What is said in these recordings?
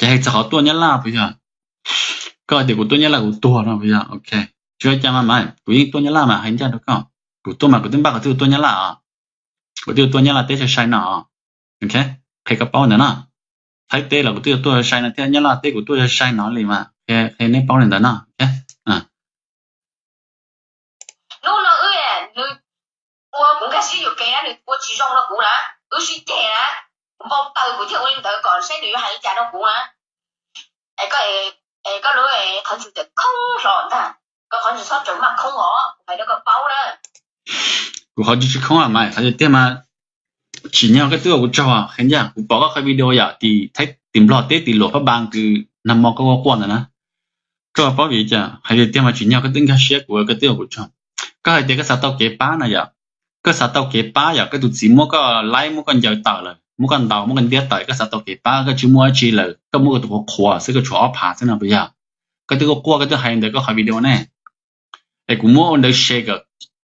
Ces hais txog qhov tuaj Nyab Laj puas yog? Koj hais tias kuv tuaj Nyab Laj kuv tuag no puas yog? Ok, tsis ua cas mas, mas kuv yeej tuaj Nyab Laj mas hais ncaj rau koj. Kuv tuaj mas kuv twb npaj qhov twg tuaj Nyab Laj os. Kuv twb tuaj Nyab Laj teb sai sai no. Ok, qhia koj paub ntawd no. Thaib teb los kuv twb tuaj sai sai no thiab, Nyab Laj teb kuv tuaj sai sai no li mas qhia neb paub li ntawd no. Hnub no wb, nws ua kuv nkag siab yuam kev na, nws ua tsis zoo rau kuv na, wb sib ceg na, npau taws kuv thiaj ua li ntawd kom saib nws yuav hais li cas rau kuv na. Es koj lub qhov ntsws txawm khoob hlo ntag, koj qhov ntsws txhob tseem maj khoob os, kuv hais rau koj paub na. Kuv qhov ntsws tsis khoob mas, qhov tiag mas tsim nyog koj twb ua kuv tsaug, qhia ncaj kuv pom koj qhov video yom, tim Thaib tim Nplog teb tim Luam Phab Npas kws nag hmo koj ua quaj ntawd na. Koj paub vim cas hais tiag mas tsim nyog koj twb nkag siab kuv, koj twb ua kuv tsaug. Koj hais tias koj xav tau kev pab no yom, koj xav tau kev pab yom, koj tus txiv muab koj laib, muab koj ncaws tawm lawm, muab koj ntaus, muab koj ntiab tawm, koj xav tau kev pab, koj tsis muaj dab tsi lawm, koj muab koj tus qhuav qhuav xwb, koj tshuav ob phav xwb no puas yog? Koj twb quaj quaj, koj twb hais ntawd koj qhov video ne. Es kuv muab ua ntawd share kom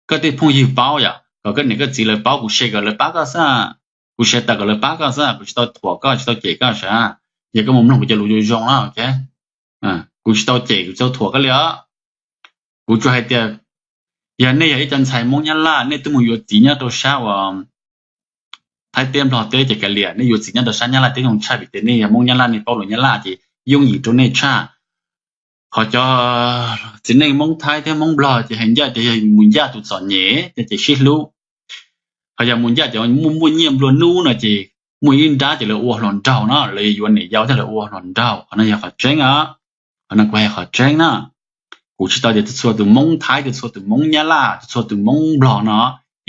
koj tej phooj ywg paub yom, kom koj niam koj txiv lawv paub, kuv share kom lawv pab koj xwb. Kuv share tawm kom lawv pab koj xwb, kuv tsis tau thuam koj, tsis tau cem koj sav. Yog koj mus mloog kuv cov lus zoo zoo na, ok. Kuv tsis tau cem, kuv tsis tau thuam koj li os. Kuv tsuas hais tias yog nej yog ib co ntxhais Hmoob Nyab Laj, nej twb mus yuav txiv nyob rau sab uas Thaib teb Nplog teb ces kav liam, nej yuav txiv nyob rau sab Nyab Laj teb zoo tshaj vim tias nej yog Hmoob Nyab Laj, nej paub lus Nyab Laj ces yooj yim rau nej tshaj. Qhov cov txiv neej Hmoob Thaib thiab Hmoob Nplog ces hais ncaj tias yog mus ncaj tus txom nyem ces sib hlub. Ho yog mus ncaj cov muaj muaj nyiaj nplua nuj no ces muaj ib nrab ces lawv ua hluas nraug no, lawv yuav niam yau thiab lawv ua hluas nraug, qhov no yog qhov tseeb os. Qhov no kuv hais qhov tseeb na. Kuv tsis tau tias txhua tus Hmoob Thaib, txhua tus Hmoob Nyab Laj, txhua tus Hmoob Nplog no,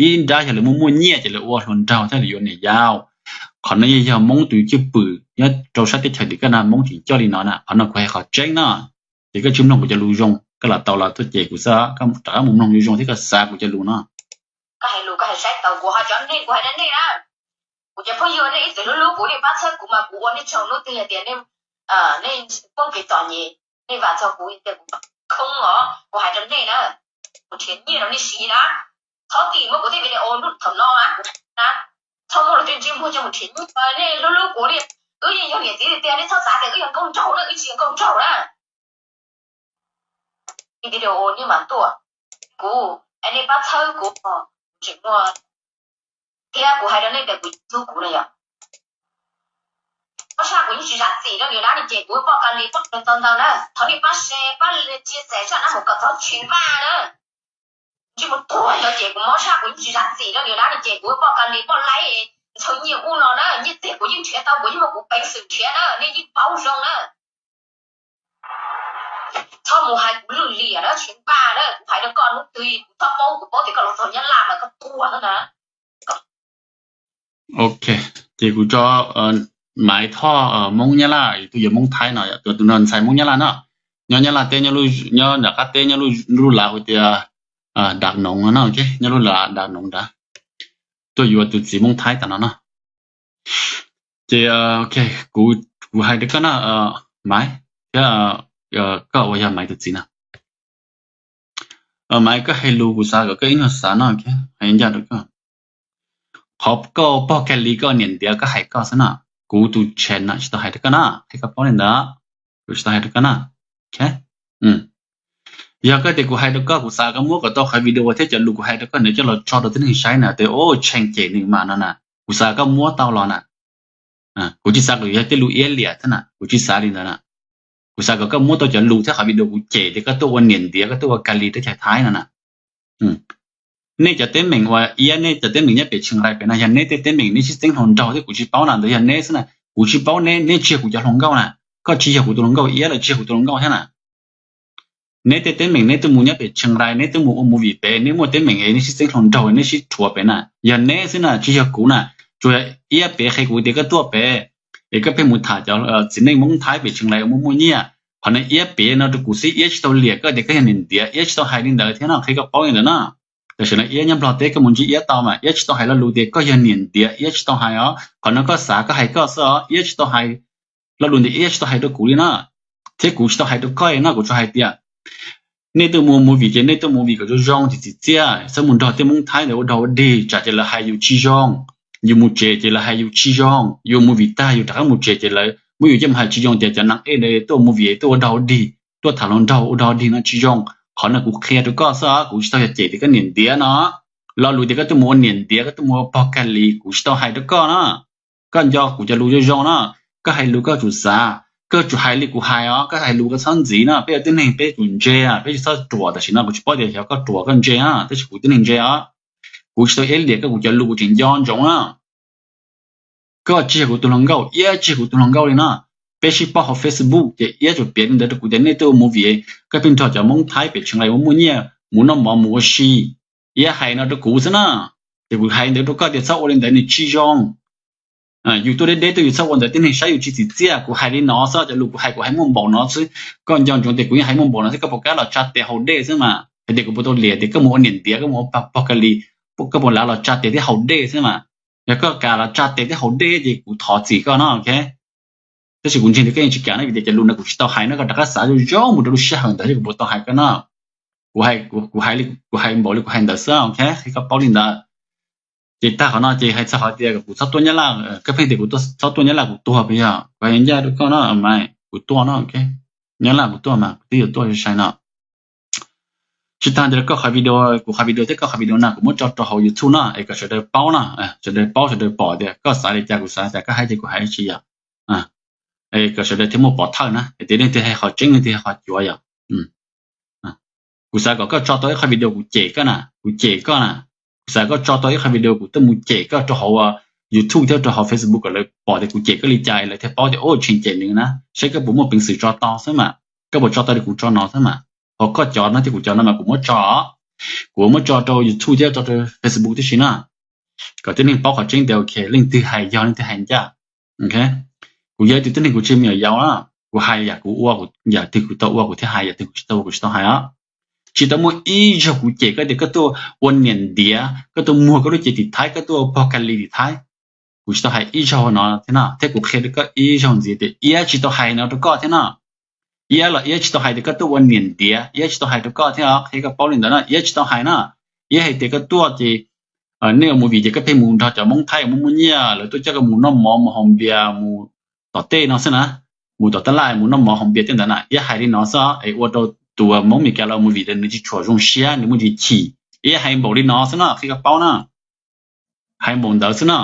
ib nrab yog lawv muaj muaj nyiaj ces lawv ua hluas nraug thiab lawv yuav niam yau. Qhov no yeej yog Hmoob tus cwj pwm nyob rau sab teb chaws tim koj no, Hmoob tseem coj li no na. Qhov no kuv hais qhov tseeb na. Ces koj tsis mloog kuv cov lus zoo, koj los tau los tuaj cem kuv xwb, koj rov qab mus mloog lus zoo thiab koj xav kuv cov lus no. Koj hais lus koj hais saib taus kuv ho cov neeg kuv hais rau nej na. Kuv cov phooj ywg nej ib txwm hlub hlub kuv, nej pab txhawb kuv mas kuv ua nej tsaug hnub twg hais tias nej poob kev txom nyem, nej vam txog kuv tias kuv khoob os, kuv hais rau nej na. Kuv nrhiav nyiaj rau nej siv na. Txhob tim muab kuv tej video hnub thaum no na, txhob muab luag tej ntsej muag coj mus nrhiav nyiaj. Nej hlub hlub kuv li, wb yeej yog niam txiv tiag tiag, nej txhob xav tias wb yog nkauj nraug na, wb tsis yog nkauj nraug na. Video nej mam tuaj, kuv, es nej pab txhawb kuv, tseem muaj, thiab kuv hais rau nej tias kuv hlub kuv na yom. Mob sab kuv yeej tsis zam txim rau niam dab, nej cem kuv poj Ka Lis poj tau ntau na, thov nej pab share pab chia sẻ zaj dab mus kom txog tsheej npaj na. Ntsej muag tuag cov cem kuv mob sab kuv yeej tsis zam txim rau niam dab, nej cem kuv poj Ka Lis poj laib, ntxhov nyiaj ub no na, nyiaj txiag kuv yeej nrhiav tau, kuv yeej muaj kuv peev xwm nrhiav na, nej yeej paub zoo na. Txhob mus hais kuv lwj liam na, tsheej npaj na, kuv hais rau koj hnub twg kuv txhob paub, kuv paub tias koj los txog Nyab Laj mas koj tuag na. Ok, ces kuv tso Maiv Thoj Hmoob Nyab Laj, tuaj yuav Hmoob Thaib no, tus no ntxhais Hmoob Nyab Laj no, nyob Nyab Laj teb, nyob nram qab teb, nyob lub lav hu tias Dav Noov no, nyob lub lav Dav Noov nrad, tuaj yuav tus txiv Hmoob Thaib tas no no. Ces ok, kuv hais rau koj na, Maiv, thiab koj uas yog Maiv tus txiv na. Maiv, koj hais lus kuv xav kom koj ib nyuag xav no, hais ncaj rau koj. Qhov koj pog Kali koj niam ntiav koj hais koj xwb na, kuv tus channel tsis tau hais rau koj na, qhia koj paub li ntawd, kuv tsis tau hais rau koj na. Yog koj tias kuv hais rau koj, kuv xav koj muab kom tau qhov video thiab cov lus kuv hais rau koj ntawd coj los tso rau tib neeg saib na, tias o Tsheej cem nws mas no na, kuv xav koj muab tau los na. Kuv tsis xav kom yog tej lus iab liam thiab na, kuv tsis xav li ntawd na. Kuv xav kom koj muab tau cov lus thiab qhov video kuv cem tias koj tuaj ua niam ntiav, koj tuaj ua Kali teb chaws Thaib no na. Nej cov teeb meem uas iab, nej cov teeb meem nyob pem Tsheej Rai pem no yog neb tej teeb meem, neb sib txeeb hluas nraug thiab kuv tsis paub na, ntawd yog neb xwb na. Kuv tsis paub neb, neb tsis yog kuv cov hluas nkauj na. Koj tsis yog kuv tus hluas nkauj iab los tsis yog kuv tus hluas nkauj thiab na. Neb tej teeb meem neb tuaj mus nyob pem Tsheej Rai, neb tuaj mus ua movie pem, neb muaj teeb meem es neb sib txeeb hluas nraug, neb sib rhuav pem na, yog neb xwb na, tsis yog kuv na. Tsuas iab pem qhia kuv tias koj tuaj pem, es koj pheej mus tham cov txiv neej Hmoob Thaib pem Tsheej Rai muaj muaj nyiaj. Qhov no iab pem no rau kuv xwb, iab tsis tau liam koj tias koj yog niam ntiav, iab tsis tau hais li ntawd thiab no, qhia koj paub li ntawd na. Tam sim no iab nyob Nplog teb, koj mus ntsib iab tau mas iab tsis tau hais lo lus tias koj yog niam ntiav, iab tsis tau hais os. Qhov no koj xav koj hais koj xwb os, iab tsis tau hais lo lus ntawd, iab tsis tau hais rau kuv li na, thiab kuv tsis tau hais rau koj li no. Kuv tsuas hais tias nej tuaj mus movie ces nej tuaj movie kom zoo zoo, txiv txiv txiaj, txhob mus nrog tej Hmoob Thaib ntawd ua dog ua dig, tsam ces lawv hais yus tsis zoo. Yus mus tsev ces lawv hais yus tsis zoo, yus movie tag yus rov qab mus tsev ces lawv Muab yus coj mus hais tsis zoo tias cov neeg ej tuaj ua movie tuaj ua dog ua dig, tuaj tham hluas nraug ua dog ua dig no tsis zoo. Qhov no kuv qhia rau koj xwb, kuv tsis tau yog cem tias koj niam ntiav no. Lo lus tias koj tuaj mus ua niam ntiav, koj tuaj mus ua pog kag li, kuv tsis tau hais rau koj na. Koj nco kuv cov lus zoo zoo na. Koj hais lus koj tsum xav, koj tsum hais li kuv hais os, koj hais lus koj txhob ntxiv na. Peb ua tib neeg peb tsum ntse, peb tsis txhob ruam. Tam sim no kuv tsis paub tias xyov koj ruam koj ntse na, tab sis kuv tib neeg ntse os. Kuv tsis tau iab liam koj, kuv cov lus kuv tseem nco ntsoov na. Koj tsis yog kuv tus hluas nkauj, Iab tsis yog kuv tus hluas nkauj li na. Peb sib paub hauv Facebook ces Iab tsuas piav li ntawd rau kuv tias nej tuaj ua movie, koj pheej nrog cov Hmoob Thaib pem Tsheej Lais ua muaj nyiaj, mus noj mov mus ua si. Iab hais no rau kuv xwb na. Ces kuv hais ntawd rau koj tias txhob ua li ntawd nws tsis zoo. Yus tuaj deb deb tuaj yus txhob ua ntawd, tib neeg saib yus tsis txim txiaj. Kuv hais li no xwb, cov lus kuv hais kuv hais muaj npaum no xwb. Koj nco ntsoov tias kuv yeej hais muaj npaum no xwb, koj puas kam los tsa tes haus dej xwb mas. Hais tias kuv puas tau liam tias koj mus ua niam ntiav, koj mus ua pog kag li, koj puas kam los tsa tes thiab haus dej xwb mas. Yog koj kam los tsa tes thiab haus dej ces kuv thov txim koj no, ok. Tab sis kuv ntseeg tias koj yeej tsis kam no, vim tias cov lus no kuv tsis tau hais no, koj rov qab xav zoo zoo mus rau lub sij hawm ntawd thiab kuv puas tau hais koj no. Kuv hais, kuv hais li, kuv hais npaum li kuv hais ntawd xwb, ok, qhia koj paub li ntawd. Ces tag qhov no ces hais txog qhov tias kuv txhob tuaj Nyab Laj, koj pheej tias kuv txhob tuaj Nyab Laj kuv tuag puas yog? Kuv hais ncaj rau koj no mas kuv tuaj no, ok. Nyab Laj kuv tuaj mas kuv twb yuav tuaj sai no. Tsis tag ntawd, koj qhov video, kuv qhov video thiab koj qhov video no kuv muab tso rau hauv YouTube no es kom sawv daws paub no, sawv daws paub sawv daws pom tias koj xav li cas kuv xav li cas, koj hais ces kuv hais tsis yog. Es kom sawv daws thiaj muaj pov thawj na, es tias leej twg hais qhov tseeb leej twg hais qhov cuav yom. Kuv xav kom koj tso tau ib qhov video kuv cem koj na, kuv cem koj na. Kuv xav koj tso tau ib qhov video kuv tuaj mus cem koj rau hauv YouTube thiab rau hauv Facebook kom lawv pom tias kuv cem koj li cas lawv thiaj paub tias, o, Tsheej cem nws na, saib koj puas muaj peev xwm tso tau xwb mas. Koj puas tso tau li kuv tso no xwb mas. Ho koj cov no thiab kuv cov no mas kuv muab tso, kuv muab tso rau YouTube thiab tso rau Facebook tib si na, kom tib neeg paub qhov tseeb tias, ok, leej twg hais yog leej twg hais ncaj. Kuv yog ib tug tib neeg kuv tsis me nyuam yaus na, kuv hais yam kuv ua, yam twg kuv tau ua kuv thiaj hais, yam twg kuv tsis tau ua kuv tsis tau hais os. Tsis tau muaj ib zaug kuv cem koj tias koj tuaj ua niam ntiav, koj tuaj muag koj lub cev tim Thaib, koj tuaj ua pog kag li tim Thaib. Kuv tsis tau hais ib zaug no thiab no, thiab kuv qhia rau koj ib zaug ntxiv tias Iab tsis tau hais no rau koj thiab no. Iab los Iab tsis tau hais tias koj tuaj ua niam ntiav, Iab tsis tau hais rau koj thiab, qhia koj paub li ntawd no, Iab tsis tau hais na. Iab hais tias koj tuaj ces nej ua movie ces koj pheej mus nrog cov Hmoob Thaib muaj muaj nyiaj, lawv tuaj coj koj mus noj mov mus haus npias mus tom tej no xwb na, mus tom tab laj mus noj mov haus npias tej ntawd na. Iab hais li no xwb es ua rau tus Hmoob Meskas los movie nws tsis tshua zoo siab, nws muaj ntsis chim. Iab hais npaum li no xwb no, qhia koj paub na. Hais npaum ntawd xwb no.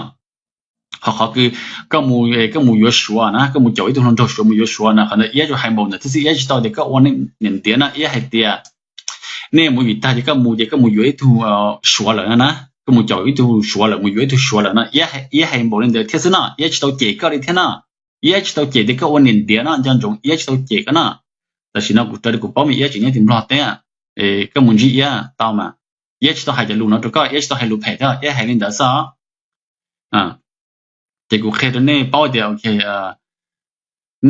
Ho qhov kws koj mus, koj mus yuav Suav na, koj mus caum ib tug hluas nraug Suav mus yuav Suav na, qhov ntawd Iab tsuas hais npaum ntawd thiab xwb, Iab tsis tau tias koj ua niam ntiav na. Iab hais tias nej mus vim tag ces koj mus ces koj mus yuav ib tug Suav lawm na, koj mus caum ib tug Suav lawm, mus yuav ib tug Suav lawm no. Iab hais npaum li ntawd thiab xwb no, Iab tsis tau cem koj li thiab no. Iab tsis tau cem tias koj ua niam ntiav no, nco ntsoov Iab tsis tau cem koj no. Tam sim no kuv raws li kuv paub mas Iab tseem nyob tim Nplog teb, koj mus ntsib Iab tau mas. Iab tsis tau hais cov lus no rau koj, Iab tsis tau hais lus phem thiab, Iab hais li ntawd xwb os. Ces kuv qhia rau nej paub tias, ok,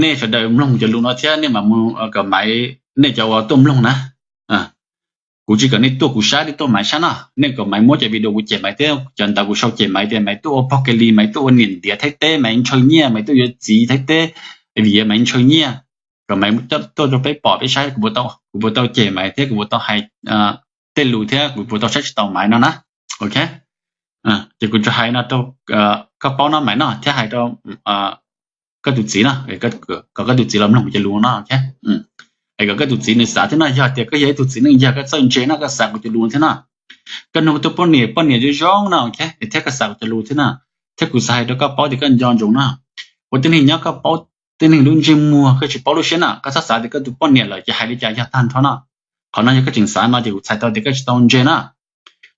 nej sawv daws mloog cov lus no thiab nej mam mus kom Maiv, nej cov uas tuaj mloog na, kuv tsis kom nej tuaj kuv sab, nej tuaj Maiv sab no. Nej kom Maiv muab cov video kuv cem Maiv thiab cov ntawv kuv sau cem Maiv tias Maiv tuaj ua pog kag li, Maiv tuaj ua niam ntiav Thaib teb, Maiv ntshaw nyiaj, Maiv tuaj yuav txiv Thaib teb, vim Maiv ntshaw nyiaj. Kom Maiv tuaj rau peb pom peb saib kuv puas tau cem Maiv thiab kuv puas tau hais tej lus thiab kuv puas tau saib tsis taus Maiv no na. Ok, ces kuv tsuas hais no rau koj paub no Maiv no, thiab hais rau koj tus txiv no, kom koj tus txiv los mloog kuv cov lus no, ok. Es kom koj tus txiv nws xav thiab no, yog tias koj yog ib tug txiv neej yog koj txawj ntse no, koj xav kuv cov lus thiab no, koj nug koj tus poj niam, poj niam zoo zoo no, ok, thiab koj xav kuv cov lus thiab no, thiab kuv xav hais rau koj paub tias koj nco ntsoov no, ua tib neeg nyob koj paub tib neeg lub ntsej muag, koj tsis paub lub siab na, koj txhob xav tias koj tus poj niam lawm ces hais li cas yog tag nrho no. Qhov no yog koj tseem xav no ces kuv txhais tau tias koj tsis tau ntse na.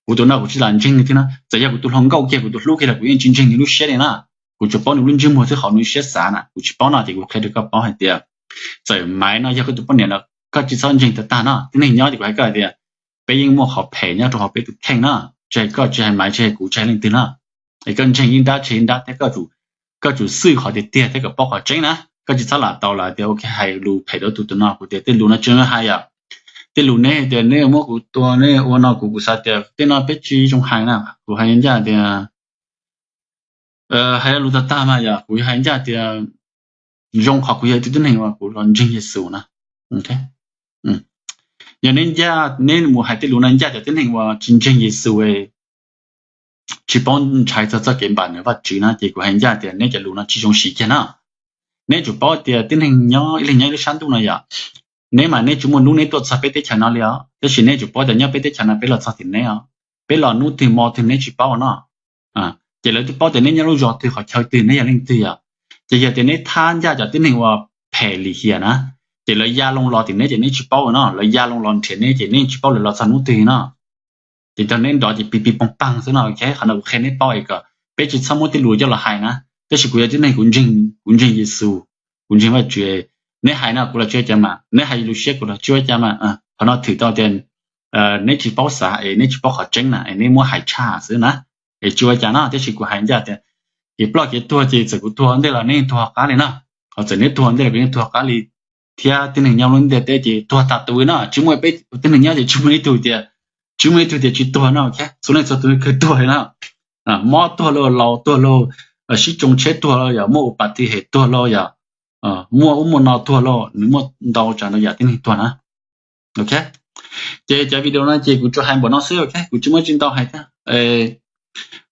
Kuv tus no kuv tsis lam ntseeg nws thiab na, txawm yog kuv tus hluas nkauj kiag, kuv tus hlub kiag los kuv yeej tsis ntseeg nws lub siab li na. Kuv tsuas paub nws lub ntsej muag xwb, qhov nws lub siab xav na kuv tsis paub no, ces kuv qhia rau koj paub hais tias txawm Maiv no yog koj tus poj niam los koj tsis txhob ntseeg tag tag no. Tib neeg nyob ces kuv hais koj hais tias peb yeej muaj qhov phem nyob rau hauv peb tus kheej na, tsis hais koj, tsis hais Maiv, tsis hais kuv, tsis hais leej twg na. Es koj ntseeg ib nrab tsis ib nrab thiab koj tsum xwb qhov tiag tiag thiab kom paub qhov tseeb na. Koj tsis txhob lam tau lawm tias ok hais lus phem rau tus tus no, kuv tias tej lus no tsis hais os. Tej lus neb tias neb muab kuv tua neb ua no kuv, kuv xav tias tej no peb tsis zoo hais na. Kuv hais ncaj tias, hais lus tag tag mas yog kuv hais ncaj tias zoo qhov kuv yog ib tug tib neeg uas kuv los ntseeg Yexus na. Yog neb ncaj, neb mus hais tej lus no ncaj cov tib neeg uas tsis ntseeg Yexus, tsis paub ntshai txog txoj kev npam nws Vajtswv na, ces kuv hais ncaj tias neb cov lus no tsis zoo siv kiag na. Neb tsum paub tias tib neeg nyob ib leeg nyob ib lub sab ntuj no yom, neb mas neb tsis muaj hnub neb tuaj txog peb teb chaws no li os, tab sis neb tsum paub tias nyob peb teb chaws no peb los txog tim neb os, peb los hnub twg hmo twg neb tsis paub no. Ces lawv twb paub tias neb nyob lub zos twg qhov chaw twg neb yog leej twg yom. Ces yog tias neb thab ncaj cov tib neeg uas phem lim hiam na, ces lawv ya loo los tim neb ces neb tsis paub no, lawv ya loo los nrhiav neb ces neb tsis paub lawv los txog hnub twg no. Ces cov neb nrov ces pis pis poog paag xwb no. Qhov no kuv qhia neb paub es kom peb tsis txhob muab tej lus coj los hais na. Tab sis kuv yog tib neeg kuv ntseeg Yexus, kuv ntseeg Vajtswv. Neb hais no kuv los tsis ua cas mas, neb hais lus siab kuv los tsis ua cas mas. Qhov no thwm tau tias neb tsis paub xav es neb tsis paub qhov tseeb na es neb muab hais tshaj xwb na, es tsis ua cas no. Tab sis kuv hais ncaj tias kev ploj kev tuag ces txawm kuv tuag ntej los neb tuag qab li na, ho txawm neb tuag ntej los kuv yeej tuag qab li, thiab tib neeg nyob lub ntiaj teb ces tuag tag tus no, tsis muaj peb tib neeg nyob ces tsis muaj ib tug tias, tsis muaj ib tug tias tsis tuag no. Txhua leej txhua tus kawg tuag li na. Mob tuag lauj, laus tuag lauj, sib tsoo tsheb tuag lauj, yog muaj ua pas ti hem tuag lauj, yog muaj ub muaj no tuag lauj, nws muaj ntau tsav ntau yam tib neeg tuag na. Ces cov video no ces kuv tsuas hais npaum no xwb, kuv tsis muaj tsis ntau hais thiab.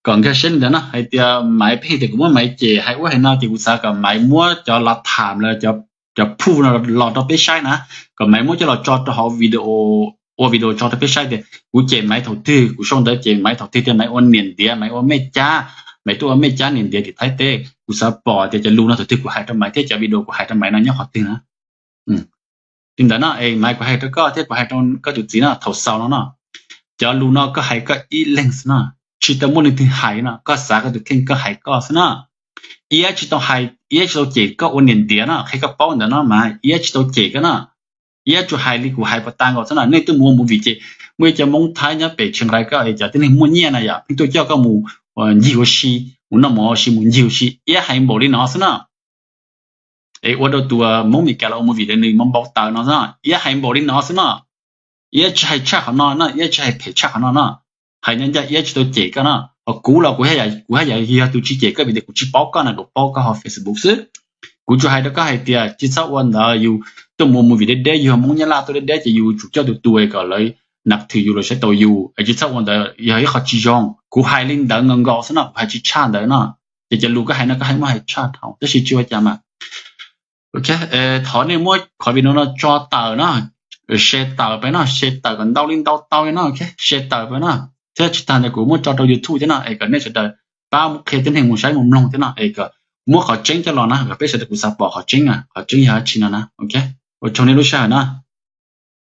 Kom nkag siab li ntawd no, hais tias Maiv pheej tias kuv muab Maiv cem hais ub hais no ces kuv xav kom Maiv muab cov lav tham los cov phuj no los rau peb saib na, kom Maiv muab coj los tso rau hauv video, ua video tso rau peb saib tias kuv cem Maiv thaum twg, kuv sau ntawv cem Maiv thaum twg tias Maiv ua niam ntiav, Maiv ua mej cab, Maiv tuaj ua mej cab niam ntiav tim Thaib teb. Kuv xav pom tias cov lus no thaum twg kuv hais rau Maiv thiab cov video kuv hais rau Maiv no nyob qhov twg na. Li ntawd no es Maiv, kuv hais rau koj thiab kuv hais rau koj tus txiv no, thaum xaus no no, cov lus no koj hais koj ib leeg xwb no, tsis tau muaj leej twg hais no, koj xav koj tus kheej koj hais koj xwb no. Iab tsis tau hais, Iab tsis tau cem koj ua niam ntiav no, qhia koj paub ntawd no mas Iab tsis tau cem koj no. Iab tsuas hais li kuv hais pas tas nkaus xwb no, nej tuaj mus ua movie ces muaj ib cov Hmoob Thaib nyob pem Chiang Rai koj es cov tib neeg muaj nyiaj na yom, pheej tuaj coj koj mus ncig ua si, mus noj mov ua si, mus ncig ua si, Iab hais npaum li no xwb no. Es ua rau tus Hmoob Meskas los ua movie es nws mob npau taws no xwb no, Iab hais npaum li no xwb no. Iab tsis hais tshaj qhov no no, Iab tsis hais phem tshaj qhov no no. Hais ncaj ncaj Iab tsis tau cem koj no, ho kuv los kuv haj yam yog tus tsis cem koj vim tias kuv tsis paub koj na, kuv paub koj hauv Facebook xwb. Kuv tsuas hais rau koj hais tias tsis txhob ua ntawd, yus tuaj mus ua movie deb deb, yus Hmoob Nyab Laj tuaj deb deb ces yus tsum coj tus tus kom lawv nab thwm yus los saib taus yus, es tsis txhob ua ntawd, yog ib qho tsis zoo. Kuv hais li ntawd nkaus nkaus xwb no, kuv hais tsis tshaj ntawd no. Ces cov lus koj hais no koj hais muab hais tshaj dhau, tab sis tsis ua cas mas. Ok, thov nej muab qhov video no tso tawm no, share tawm pab no, share tawm kom ntau li ntau tau no, share tawm pab no. Thiab tsis tag ntawd kuv muab tso rau YouTube thiab no es kom nej sawv daws pab qhia tib neeg mus saib mus mloog thiab no es kom muab qhov tseeb coj los na, kom peb sawv daws kuj xav pom qhov tseeb, qhov tseeb yog dab tsi no na. Ok, ua tsaug nej lub sij hawm na.